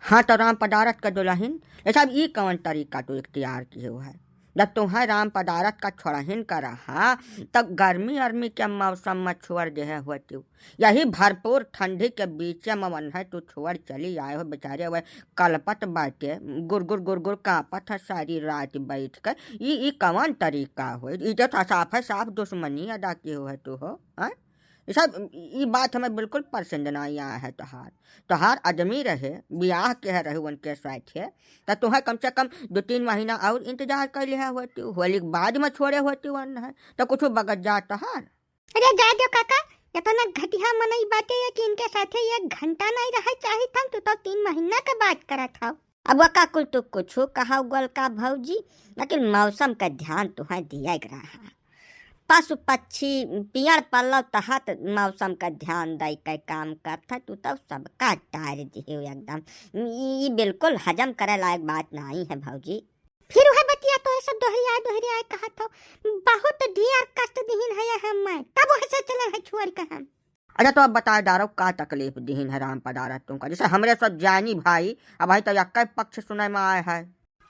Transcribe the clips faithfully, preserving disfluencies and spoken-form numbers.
हाँ, तो राम पदारथ का दुलहिन, ये सब ई कवन तरीका तू इख्तियार किहे हो है? जब तुहैं राम पदारथ का छोड़हिन का रहा, तब गर्मी अर्मी के मौसम में छोड़ देहे होतिउ। यही भरपूर ठंडी के बीचे में वन्हैं तू छोड़ चली आए हो, बेचारे वह कलपत बाटे, गुरगुर गुरगुर कांपत है सारी रात बैठ के। ई, ई कवन तरीका हो? ई तो साफ है, साफ दुश्मनी अदा किहे हो है तू हो, हैं? ई सब, ई बात हमें बिल्कुल पसंद नाहीं आया है तोहार। तोहार आदमी रहे, बियाह किहे रहे उनके साथे, त तुहैं कम से कम दो तीन महीना और इंतजार कर लिहे होतिउ, होली के बाद में छोड़े होतिउ वन्हैं, त कुछ बगत जात तोहार। अरे जा दियो काका, इतना घटिया मनई बाटे ये कि इनके साथे एक घंटा नाहीं रहे चाहित हम, तू तो तीन महीना के बात करत हौ। अब वका कुल तू कुछु कहा गोलका भौजी, लेकिन मौसम का ध्यान तुहैं दिया के रहा। पशु पक्षी, पियड़ पल्लव तहत मौसम का ध्यान दई के काम करत है, तू तो सबका टार दिहे हो एकदम। ई, ई बिल्कुल हजम करे लायक बात नाहीं है भौजी। फिर वह बतिया तो ऐसा दोहरिया दोहरिया कहत हो, बहुत ढेर कष्ट दिहिन है हमें, तब वह से चले है छोड़ के हम। अच्छा, तो अब बताए डारो, का तकलीफ दिहिन है राम पदारथ तुमका? जैसे हमरे सब जानी भाई, अब भाई तो यक्का पक्ष सुने में आए है।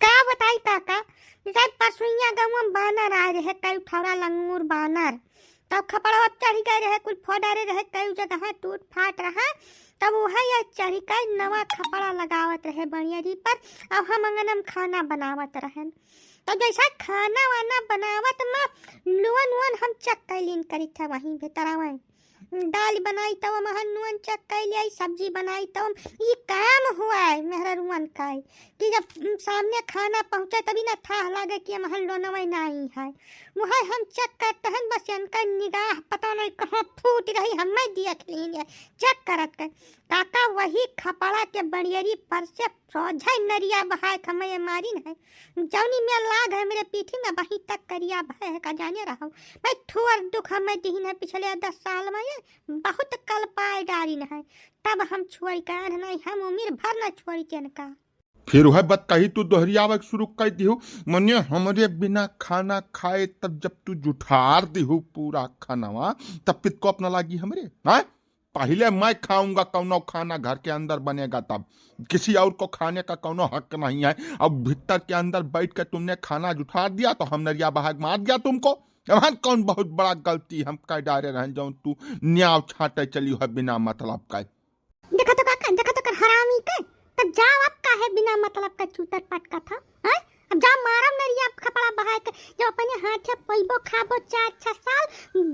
का बताई काका, जैसे परसुइया गाँव में बानर आए रहे, कई ठौरा लंगूर बानर, तब खपड़वा चढ़ गए रहे, कुल फोड़े रहे, कई जगह टूट फाट रहा, तब वह ये चढ़ के नवा खपड़ा लगावत रहे बनियरी पर, और हम अंगन में खाना बनावत रहन। तो जैसा खाना वाना बनावत में लुअन उअन हम चेक कैलिन करी थे वहीं भीतर आवे। दाल बनाई तब महन नून चेक कैले आई, सब्जी बनाई तब ई काम हुआ है मेहररुअन का है कि जब सामने खाना पहुँचे तभी ना थाह लागे कि महन लोनवे नाहीं है। वह हम चेक करत हन, बस इनका निगाह पता नहीं कहाँ फूट रही, हमें देख लीन चेक करत के। काका वही खपड़ा के बड़ियरी पर से सोझे नरिया बहाए के हमें मारिन है। जौनी में लाग है मेरे पीठी में वहीं तक करिया भय है का जाने रहो। भाई ठुअर दुख हमें दिहिन है पिछले दस साल में, ये बहुत कल पाए डारिन है। तब हम छोड़ के आन नहीं, हम उम्र भर न छोड़ी तेन का। फिर वह बात कही तू दोहरियावे के शुरू कर दिहु, मने हमरे बिना खाना खाए तब जब तू जुठार दिहु पूरा खानवा, तब पित को अपना लागी हमरे, हाँ? पहले मैं खाऊंगा कौनो खाना घर के अंदर बनेगा तब, किसी और को खाने का कौनो हक नहीं है। अब भीतर के अंदर बैठ के तुमने खाना जुठार दिया तो हम नरिया बहाग मार दिया तुमको। अब हम कौन बहुत बड़ा गलती हम कर डारे रहन जौन तू न्याव छाटे चली है बिना मतलब का। देखा तो काका, देखा तो कर हरामी के, तब जाओ अब काहे बिना मतलब का चूतर पटकत हो, हैं? अब जा मारब नरिया खपड़ा बहाए के, जब अपने हाथे पइबो खाबो चार छह साल,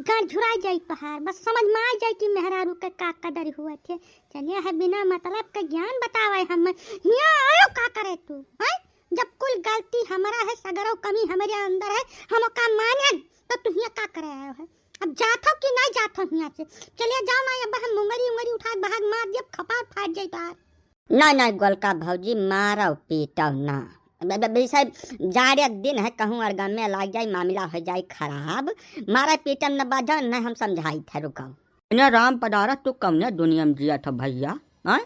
गाड़ झुराई जाई तोहार। बस समझ में आ जाई कि मेहरारू के का कदर हुआ थे। चलिए है बिना मतलब के ज्ञान बतावे हम। हियाँ आयो का करे तू, हैं? जब कुल गलती हमारा है, सगरो कमी हमारे अंदर है, हम का माने, तो तू हियाँ का करे आयो है? अब जात हो कि नहीं जात हो हियाँ से? चलिए जाओ ना, अब हम मुंगरी उंगरी उठा के बहाग मार दिया, खपार फाट जाई तोहार। ना, ना, गोलका भौजी, मारव पीटव ना। अब, अब, अब, ई सब जाड़े दिन है, कहूँ अड़गमे लाग जाई, मामला हो जाई खराब। मारे पीटम न बाजन, न हम समझाई थे, रुकव। इन्हें राम पदारथ, तू कौने दुनिया में जियत हो भैया? हाँ?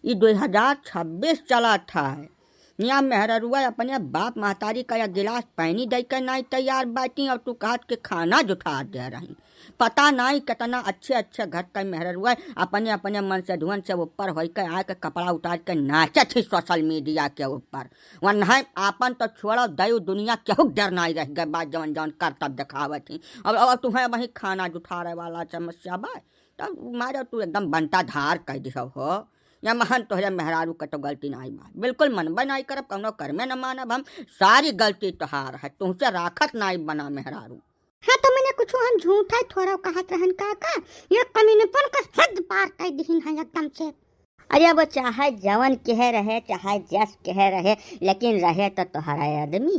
ई दो हजार छब्बीस चलत है। यहाँ मेहररुआ अपने बाप महतारी का एक गिलास पानी दे के नाई तैयार बाटी और तू कहत के खाना जुठार दे रही। पता नाई कितना अच्छे अच्छे घर के मेहररुआ अपने अपने मन से धुअन से ऊपर होई के आए के कपड़ा उतार के नाचत ही सोशल मीडिया के ऊपर। वन्है आपन तो छोड़ो, दयु दुनिया केहू डर नाई रह गए बा, जवन जवन करतब देखावत ही। अब, अब तुम्हें वही खाना जुठारे वाला समस्या बा, तब मारे तू एकदम बंटा धार कह दिहो हो। या महन तोहरे मेहरारू का तो गलती नाई बा, बिल्कुल मनबे नाई करब, कौनो कर्मे न मानब हम। सारी गलती तोहार है, तुमसे राखत नाई बना मेहरारू। हाँ, तो मने कुछ हम झूठा थोड़ा कहत रहन काका, ये कमीनपन का हद पार कर दिहिन है एकदम से। अरे अब चाहे जवन कहे रहे, चाहे जस कहे रहे, लेकिन रहे तो तोहरा आदमी।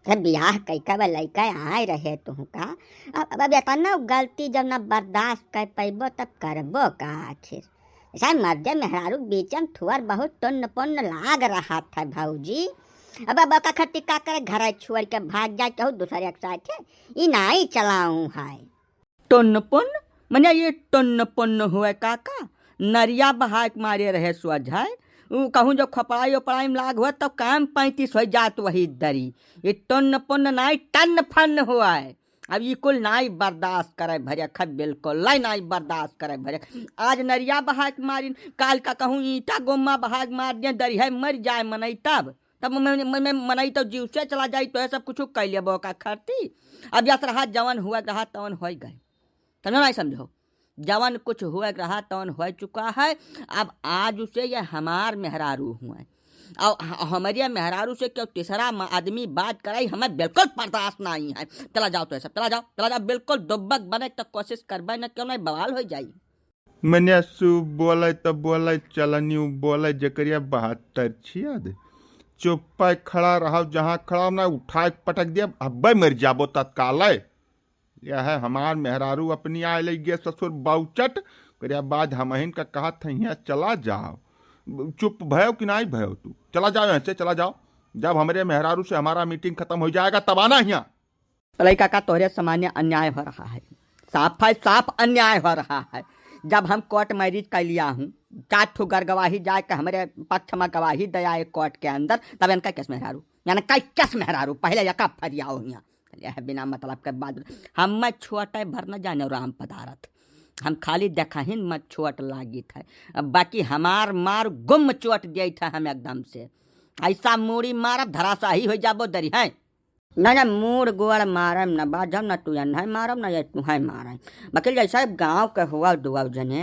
तब बियाह कइका बा लइका आए रहे तुहका। अब, अब, अब इतना गलती जब ना बर्दाश्त कर पैबो तब करबो का आखिर? ऐसा मर्दे मेहरारू के बीच में थोड़ बहुत टुन्न पुन्न लाग रहा था भौजी। अब, अब का खट्टी का करे, घर छोड़ के भाग जाए केहू दूसरे के साथ, ई नाई चलाऊ है। टुन्न पुन्न? मने ये टुन्न पुन्न हुए काका? नरिया बहाए के मारे रहे सोझाए। ऊ कहूँ जो खपड़ाई ओपड़ाई में लाग हुआ तब काम पैंतीस हो जात वही दरी। ये टुन्न पुन्न नाई, टन्न फन्न हुआ है। अब ई कुल नाई बर्दाश्त करे भरे ख, बिल्कुल लाई नाई बर्दाश्त करे भरे ख। आज नरिया बहाय के मारिन, काल का कहूँ ईंटा गोम्मा बहाय के मार दिए, दरिया मर जाए मनई तब, तब म-, म-, म-, मनई तो जीव से चला जाई, तो ये सब कुछ कइ लेबो का खरती। अब यस रहा जवन हुआ रहा तवन होइ गए, समझो नाई समझो? जवन कुछ हुए रहा तवन होइ चुका है। अब आज उसे ये हमार मेहरारू हुए, और ह-, हमरे मेहरारू से क्यों तीसरा म-, आदमी बात कराई, हमें बिल्कुल बर्दाश्त नाई है। चला जाओ तो ये सब, चला जाओ, चला जाओ, बिल्कुल दुब्बक बने तो कोशिश करबे न, क्यों नाई बवाल होइ जाई। मने सु बोले तो बोले, चलनी उ बोले, जेकरिया बहत्तर छिया दे। चुप्पे खड़ा रहो, जहाँ खड़ा हो ना, उठाए के पटक दिया, अब्बे मर जाबो तत्काल है। यह है हमार मेहरारू अपनी आए लग गए ससुर बाउचट, ओकरे बाद हमहिन का कहत है, "हियाँ चला जाओ।" चुप भयो कि नाई भयो तू? चला जाओ यहाँ से, चला जाओ। जब हमरे मेहरारू से हमारा मीटिंग खत्म हो जाएगा, तब आना हियाँ। पलई काका, तोहरे सामने अन्याय हो रहा है, साफ है, साफ अन्याय हो रहा है। जब हम कोर्ट मैरिज कर लिया हूँ, चार ठो गर गवाही जाए के हमरे पक्ष में गवाही दे आए कोर्ट के अंदर, तब इनका केस मेहरारू, यानी कई केस मेहरारू, पहले यका फरियाओ हियाँ। कहलिए, "है बिना मतलब के बात।" हम मैं छोटे भर न जाने राम पदारथ, हम खाली देखहिन में छोट लागित है। अब बाकी हमार मार गुम चोट दियत है हम एकदम से। ऐसा मूड़ी मारब धराशाही हो जाबो दरी है। ना, ना, मूड़ गोड़ मारम न बाजब, न तू एन्है मारब, न ये तुहै मारब। बाकी जैसे गाँव के हुआ दुआ जने,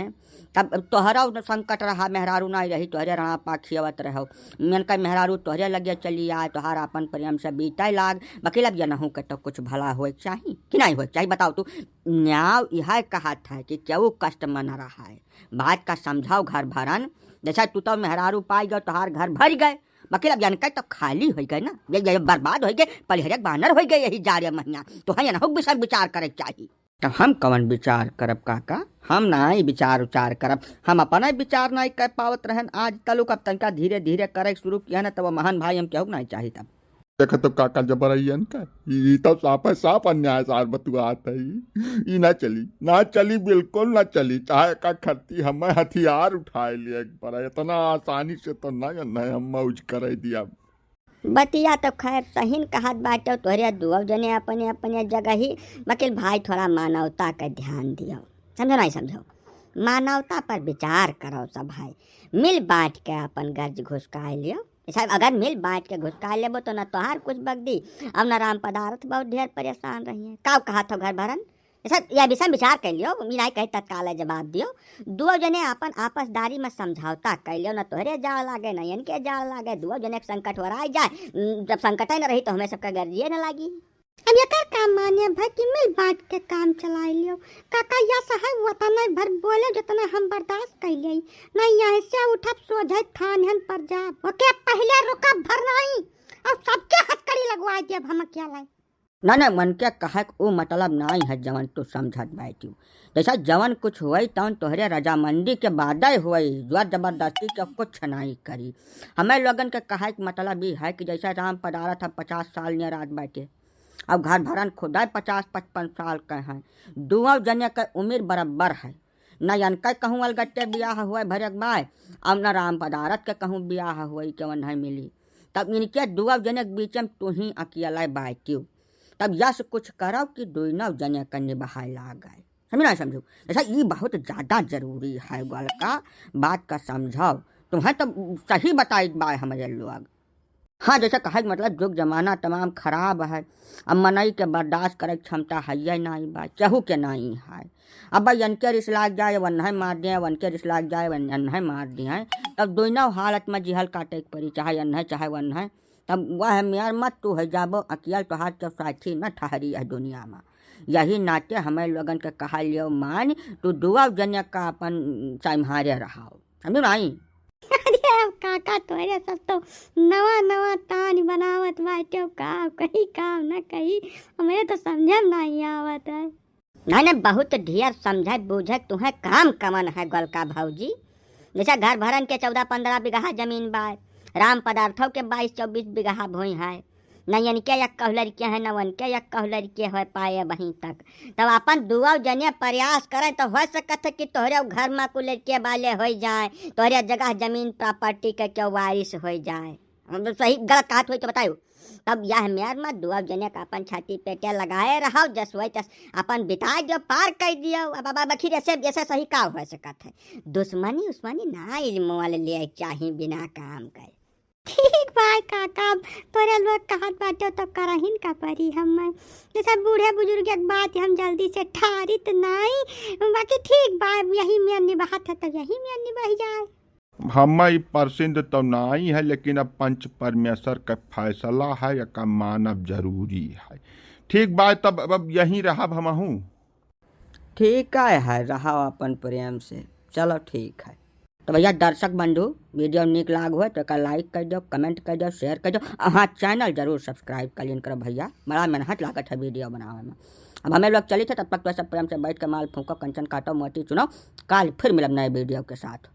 तब तोहरा उ संकट रहा, मेहरारू नाई रही, तोहरे रहा पाखियावत रहो। मेनका मेहरारू तोहरे लगे चली आए, तोहार आपन प्रेम से बीते लाग। बाकी अब जनहू के तो कुछ भला होए के चाही, कि नाई होए के चाही? बताओ तू, न्याय यह कहत है कि केहू कष्ट में न रहा है। बात का समझाओ घर भरन, जैसा तू तो मेहरारू पाई गए, तोहार घर भर गए, बाकी अब जनका तो खाली हो गए ना, ये, ये बर्बाद हो गए, पलिहरे के बानर हो गए यही जाड़े महीना। तो है ना, विचार विचार करे के चाही। तो हम कवन विचार करब काका, हम नाई विचार उचार करब, हम अपना विचार नाई कर पावत रहन आज तलुक। अब तनका धीरे धीरे करे शुरू किया ना, तब महान भाई हम केहू के नाई चाही तब। देखा तो काका जबरैयन का, ई, ई तो साफ है, साफ अन्याय सार बतुआत है। ई, ई ना चली, ना चली, बिल्कुल ना चली। चाहे का खरती हमें हथियार उठाए लिए एक बार, इतना आसानी से तो ना, ना हम मौज करे दिया। बतिया तो खैर सहीन कहत बाटे, तोहरे दुआ जने अपने अपने जगह ही। वकील भाई, थोड़ा मानवता का ध्यान दियो, समझो नाई समझो? मानवता पर विचार करो सब भाई, मिल बांट के अपन गर्ज घुसकाए लियो। साहब, अगर मिल बांट के घुसका लेबो तो ना तोहार कुछ बगदी, अब ना राम पदारथ बहुत ढेर परेशान रही है। का कहत हो घर भरन? साहब, यह विषय में विचार कर लियो, ई नाई कहे तत्काल जवाब दियो। दुओ जने आपन आपसदारी में समझौता कर लियो, ना तोहरे जाड़ लागे, ना इनके जाड़ लागे, दुओ जने के संकट हो रहा जाए। जब संकट ही ना रही तो हमें सबका गर्जिए ना लागी। अब एकर का माने भर कि मिल बांट के काम चलाए लियो। काका यस है वतने भर बोले जितना हम बर्दाश्त कर लेई। नहीं यहीं से उठब सोझे थानहन पर जाब। ओके पहले रुकब भर नहीं। अब सबके हथकड़ी लगवाए देब हम अकेले। ना, ना, मन के कहक उ मतलब नाई है जवन तू समझत बैठी। जैसा जवन कुछ होई तवन तोहरे रजामंदी के बादे होई, जोर जबरदस्ती के कुछ नाई करी। हमें लोगन के कहक मतलब ई है कि जैसा राम पदारथ अब पचास साल नियर राज बैठे, अब घर भरन खुदे पचास पचपन साल के हैं, दुओ जने के उम्र बराबर है, न इनके कहूँ अलगट्टे बियाह हुए भरक बाय, और न राम पदारथ के कहूँ बियाह हुए के वन्है मिली। तब इनके दुओ जने के बीच में तू ही अकेला बाटियो। तब यस कुछ करब कि दुइनो जने के निभाए लागे। समझ ना समझू? जैसा ई बहुत ज्यादा जरूरी है, गोल का बात का समझाओ। तुम्हें तो सही बताई बाय हमारे लोग। हाँ, जैसे कहे के मतलब जुग जमाना तमाम खराब है, अब मनई के बर्दाश्त करे के क्षमता है नाई बा, केहू के नाई है। अब भाई इनके रिस लाग जाए, वन्है मार दिए, वनके रिस लाग जाए, वन-, एन्है मार दिए, तब दोनों हालत में जिहल काटे के पड़ी, चाहे एन्है, चाहे वन्है। तब वह मेर मत तू है जाबो, अकियल तोहार के साथी न ठहरी है दुनिया में। यही नाते हमें लोगन के कहा लियो मान, तू दुआ जने का अपन चाहे म्हारे रहाओ। समझू नाई? अरे अब काका तोहरे सब तो नवा नवा तान बनावत बाटे, का कही का न कही, हमरे तो समझे में नाई आवत है। नहीं नहीं, बहुत ढेर समझे बूझे तुहे काम कमन है गोलका भौजी। जैसे घर भरन के चौदह पन्द्रह बीघा जमीन बा, राम पदार्थों के बाईस चौबीस बीघा भूमि है, न इनके एक कहू लड़के हैं, न उनके एक कहू लड़के हो पाए अबहीं तक। तब अपन दुआ जने प्रयास करें तो हो सकत है कि तोहरे घर में कुल लड़के वाले हो जाए, तोहरे जगह जमीन प्रॉपर्टी के क्यों वारिस हो जाए। हम तो सही गलत कहत होई तो बतायो। तब यह मेर मत दो, अब जने का अपन छाती पेटे लगाए रहो, जस वही तस अपन बिताए दियो, पार कर दियो। अब, अब, अब आखिर ऐसे, ऐसे सही का हो सकत है? दुश्मनी उस्मनी ना इल्म वाले ले चाही बिना काम करे। ठीक भाई काका, अब तोरे लोग कहत बाटे तो करहिन का परी हमें। जैसे बूढ़े बुजुर्ग एक बात हम जल्दी से ठारित नाई, बाकी ठीक बा, यही में निभात है तो यही में निभाई जाए। हमें ई पसंद तो नाई है, लेकिन अब पंच परमेश्वर का फैसला है, एका मानब जरूरी है। ठीक बा, तब अब यहीं रहब हमहूँ। ठीक है, है, रहा अपन प्रेम से। चलो ठीक है। तो भैया दर्शक बंधु, video नीक लाग हुए तो एका like कर दो, comment कर दो, share कर दो। हाँ, channel जरूर subscribe कर लियन करो भैया, बड़ा मेहनत लागत है video बनावे में। अब हमें लोग चली थे, तब तक तो सब प्रेम से बैठ के माल फूको, कंचन काटो, मोती चुनो। काल फिर मिलब नए video के साथ।